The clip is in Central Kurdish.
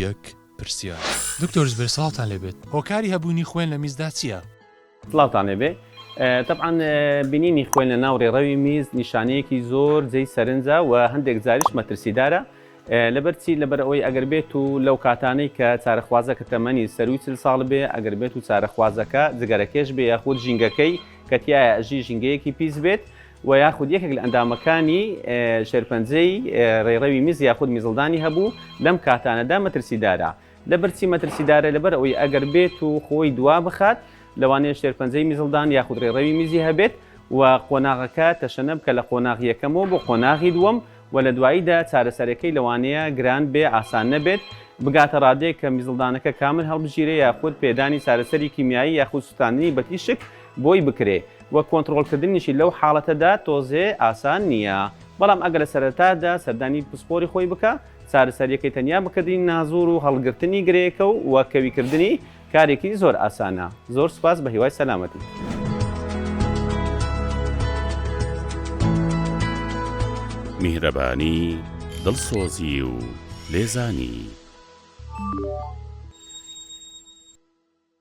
یەک پرسیار. دکتۆر زوبێر سڵاوتان لێبێت هۆکاری هەبوونی خوێن لە میزدا چییە؟ سڵاوتان لێبێ تەبعەن بینینی خوێن لە ناو ڕێڕەوی میز نیشانەیەکی زۆر جێی سەرنجە و هەندێک جاریش مەترسیدارە لەبەر چی لەبەر ئەوەی ئەگەر بێت و لەو کاتانەی کە چارەخوازەکە تەمەنی سەروی چل ساڵ بێ ئەگەر بێت و چارەخوازەکە جگەرەکێش بێ یاخود ژینگەکەی کە تیایە ئەژی ژینگەیەکی پیس بێت و یاخود یەکێک لە ئەندامەکانی شێرپەنجەی ڕێڕەوی میز یاخود میزڵدانی هەبوو لەم کاتانەدا مەترسیدارە. لەبەر چی مەترسیدارە؟ لەبەر ئەوەی ئەگەر بێت و خۆی دوا بخات لەوانەیە شێرپەنجەی میزڵدان یاخود ڕێڕەوی میزی هەبێت و قۆناغەکە تەشەنە بکە لە قۆناغی یەکەمەوە بۆ قۆناغی دووەم و لە دواییدا چارەسەرەکەی لەوانەیە گران بێ ئاسان نەبێت بگاتە ڕادەیەک کە میزڵدانەکە کامل هەڵبگیرێ یاخود پێدانی چارەسەری کیمیایی یاخود سوتاندنی بە تیشک بۆی بکرێ و کۆنتڕۆڵکردنیشی لەو حاڵەتەدا تۆزێ ئاسان نییە بەڵام ئەگەر لە سەرەتادا سەردانی پسپۆری خۆی بکا چارەسەریەکەی تەنیا بکردنی نازوور و هەڵگرتنی گرێیەکە و و کەویکردنی کارێکی زۆر ئاسانە زۆر سوپاس بە هیوای سەلامەتی. میهرەبانی، دڵسۆزی و لێزانی.